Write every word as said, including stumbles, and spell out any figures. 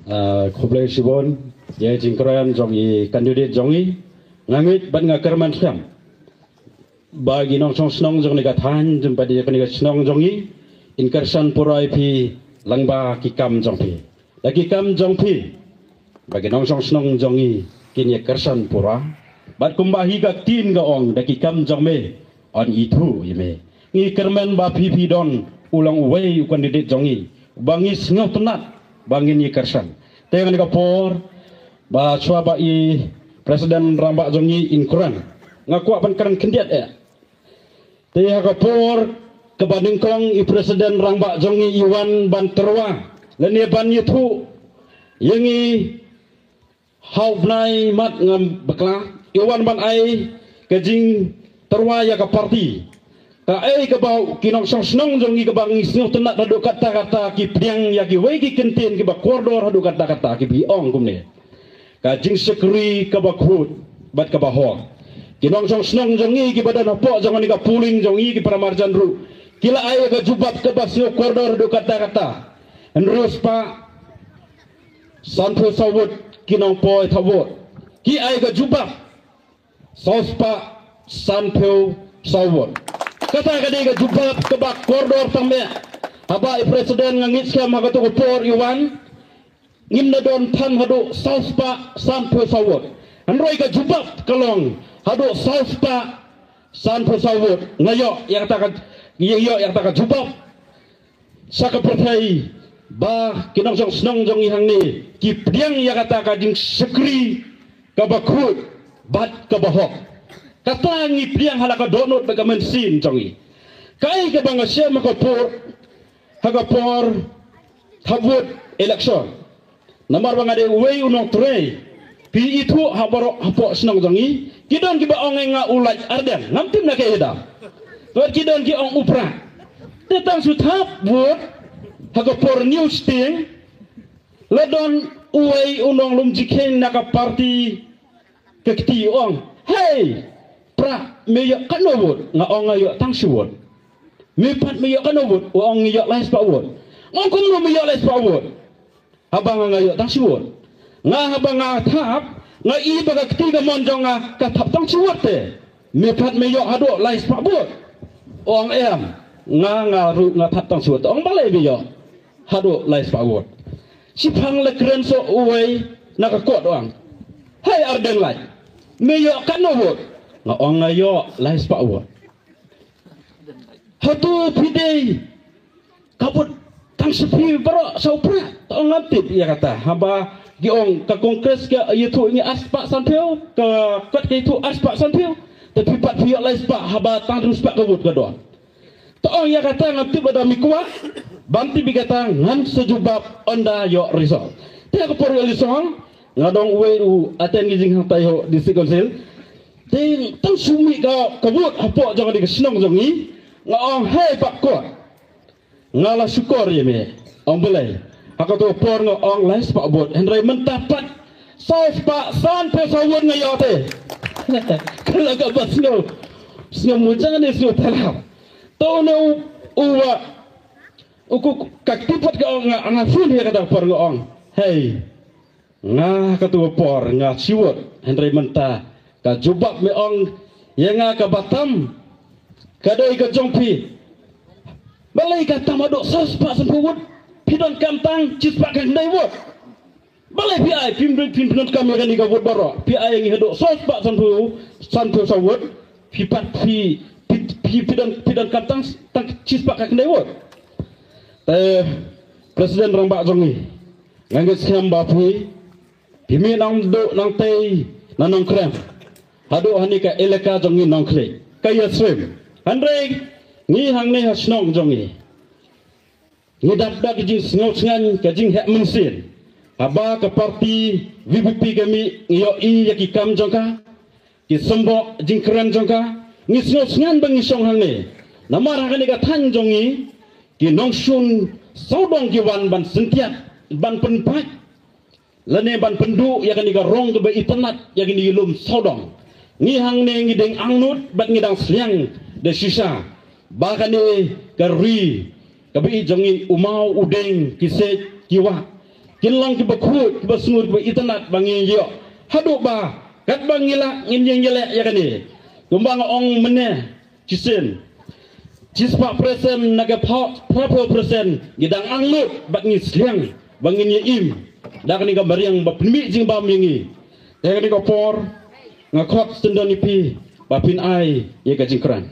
Ah, khublei shibun ïa i jingkren jong i candidate jong i. Nga ngeit bad nga kyrmen skhem ba ki nongshong shnong jong kane ka thaiñ, jong bad ïa kane ka shnong jong i, in kyrshan pura ïa phi lyngba ki kam jong phi. Da ki kam jong phi ba ki nongshong shnong jong i kin ïa kyrshan pura. Bad kumba hi ka ktien ka ong, da ki kam jong me yn ithuh ïa me. Ngi kyrmen ba phi phi don u long uwei u candidate jong i ba ngi sngewtynnat ba ngin ïa kyrshan. Te ngan ka por ba shuwa ba i President Rangbah jong i in kren, nga kwah ban kren khyndiat eh. Te ha ka por kaba nyngkong i President Rangbah jong i i wan ban tyrwa lane ban ïathuh ïa ngi ha u bnai mat ngam bakla, i wan ban ai ka jingtyrwa ïa ka party. Kaei kaba ki nongshong shnong jong i kaba ngi sngewtynnat haduh katta katta ki pdiang ïa kiwei ki kyntien kiba kordor haduh katta katta kiba ong kumne. Ka jingshakri kaba khuid bad kaba hok. Ki nongshong shnong jong i kiba don hapoh jong kane ka polling jong i ki para marjan ruh ki la ai ka jubab kaba sngew kordor haduh katta katta. Hynriew spah sanphew saw vote ki nongpoi thap vote. Ki ai ka jubab saw spah sanphew saw vote. Kata ka dei ka jubab kaba kordor tang eh. Haba i President, nga ngeit skhem ha kato ka por i wan ngim da don than haduh saw spah sanphew saw vote. Hynrei ka jubab ka long haduh saw spah sanphew saw vote. Nga ïoh ïa kata ka, nga ïoh ïa kata ka jubab sha ka pyrthei ba ki nongshong shnong jong i hangne ki pdiang ïa kata ka jingshakri kaba khuid bad kaba hok. Kata ngi pdiang ha la ka dohnud bad ka mynsiem jong i. Kaei kaba nga shem ha ka por, ha ka por thap vote election. Namar ba nga dei uwei u nongtrei. Phi ithuh ha baroh hapoh shnong jong i, ki don kiba ong ïa nga u Lait Ardent, ngam tip na kaei da. Bad ki don ki ong u Prah. Te tang shu thap vote ha ka por hynñiew shiteng, la don uwei u nonglum jingkheiñ na ka party ka kti u ong, "Hei Prah, me ïoh katno vote?" Nga ong, "Nga ïoh tang shi vote." "Me pat me ïoh katno vote?" U ong, "Ngi ïoh lai spah vote." Nga ong, "Kumno me ïoh lai spah vote haba nga, nga ïoh tang shi vote?" Nga, haba nga thap, nga i ba ka kti kamon jong nga ka thap tang shi vote te. "Me pat me ïoh haduh lai spah vote?" U ong, "Em, nga, nga ruh nga thap tang shi vote." U ong, "Balei me ïoh haduh lai spah vote?" Shiphang la kren shuh uwei na ka kot, u ong, "Hei Ardent Lait, me ïoh katno vote?" Nga ong, "Nga ïoh lai spah vote." "Hato phi dei ka vote tang sha phi baroh sha u Prah?" Te u ong, "Ngam tip ïa kata, haba ki ong ka Congress ka ïathuh ïa ngi ar spah sanphew, ka kot ka ïathuh ar spah sanphew, te phi pat phi ïoh lai spah haba tang hynriew spah ka vote ka don." Te u ong, "Ïa kata ngam tip, lada me kwah ban tip ïa kata ngan sa jubab ynda ïoh result." Te ha ka por ïoh result, nga dang uwei u attend ki jinghangtai ha District Council. Te tang shu mih ka, ka vote hapoh jong kane ka shnong jong ngi, nga ong, "Hei Bah Kot, nga la shukor ïa me." U ong, "Balei?" "Ha kato ka por nga ong lai spah vote, hynrei mynta pat saw spah sanphew saw vote nga ïoh te." Ka la kaba sngew, sngew mujang ne sngew thalap. Te une u, u wa, u ku, ka kti pat ka ong, nga, nga phone ïa kata ka por nga ong, "Hei, nga ha kato ka por nga shi vote, hynrei mynta ka jubab me ong ïa nga kaba tam ka dei ka jong phi. Balei ka tam haduh saw spah sanphew vote? Phi donkam tang shi spah khyndai vote. Balei phi ai, phim, phim donkam ïa kane ka vote baroh? Phi ai ïa ngi haduh saw spah sanphew, sanphew saw vote. Phi pat phi, phi, phi, phi don, phi donkam tang, tang shi spah khyndai vote." Te President Rangbah jong ngi, nga ngeit skhem ba phi, phi mih nangduh nangtei na Nongkrem haduh hangne ka elaka jong ngi Nongkhlieh, ka ïasyriem. Hynrei ngi hangne ha shnong jong ngi, ngi dap da ka jingsngew sngew, ka jingheh mynsiem haba ka party V P P ka mih, ngi ïohi ïa ki kam jong ka, ki symboh jingkren jong ka. Ngi sngew sngew ba ngi shong hangne namar ha kane ka thaiñ jong ngi ki nongshun sawdong ki wan ban syntiat, ban pynpait lane ban pynduh ïa kane ka rong kaba itynnad ïa kine ki lum sawdong. Ngi hangne ngi dang angnud bad ngi dang sliang da shisha ba kane ka ri kaba ïeit jong ngi, u maw u dieng, ki siej ki wah, kin long kiba khuid, kiba sngur, kiba itynnad ba ngin ïoh. Haduh ba katba ngi lah ngin ïeng ïaleh ïa kane. Kumba nga ong mynne, shisien shispah persen na ka phew, phraphew persen ngi dang angnud bad ngi sliang ba ngin ïa im da kane ka mariang ba pynmih jingbam ïa ngi. Te kane ka por nga khot syndon ïa phi ba phin ai ïa ka jingkren.